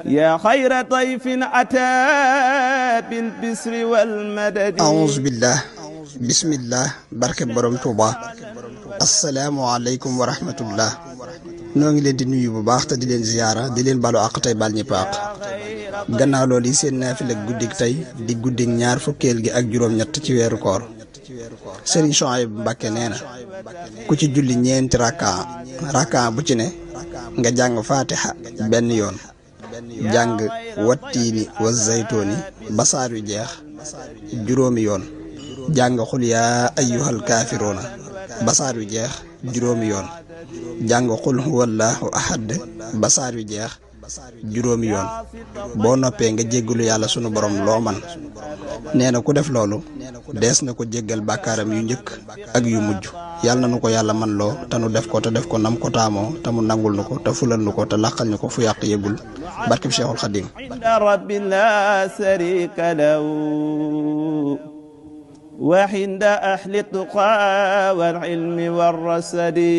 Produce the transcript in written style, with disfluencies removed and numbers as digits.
يا خير ضيف أتى بالبسر والمدد أعوذ بالله بسم الله barke borom Touba asalaamaaleykum wa rahmatullah noo ngi leen di nuyu bu baax te di leen ziyaara di leen balu àq tey bal ñëpp àq gannaaw loolu yi seen naafila guddik tey di guddik ñaar fukkeel gi ak juróom-ñett ci weeru koor Serigne Souhaïbou Mbacké nee na ku ci julli ñeenti rakka bu ci ne nga jàng fatiha benn yoon jàng wattiini wa zaytooni basaar yu jeex juróomi yoon jàng xul yaa ayyuhal kaafiruuna basaar yu jeex juróomi yoon jàng xul huwallaahu ahad basaar yu jeex juróomi yoon boo noppee nga jéggalu yàlla sunu borom loo man nee na ku def loolu dees na ko jéggal bàkkaaram yu njëkk ak yu mujj yàlla na nu ko yàlla man loo te nu def ko te def ko nam ko taamoo te mu nangul nu ko te fulal nu ko te làqal ñu ko fu yàq yëgul barkeb Cheikhul Khadim inda rabbin la sharika lahu wa inda ahli tuqa wal ilmi war rasadi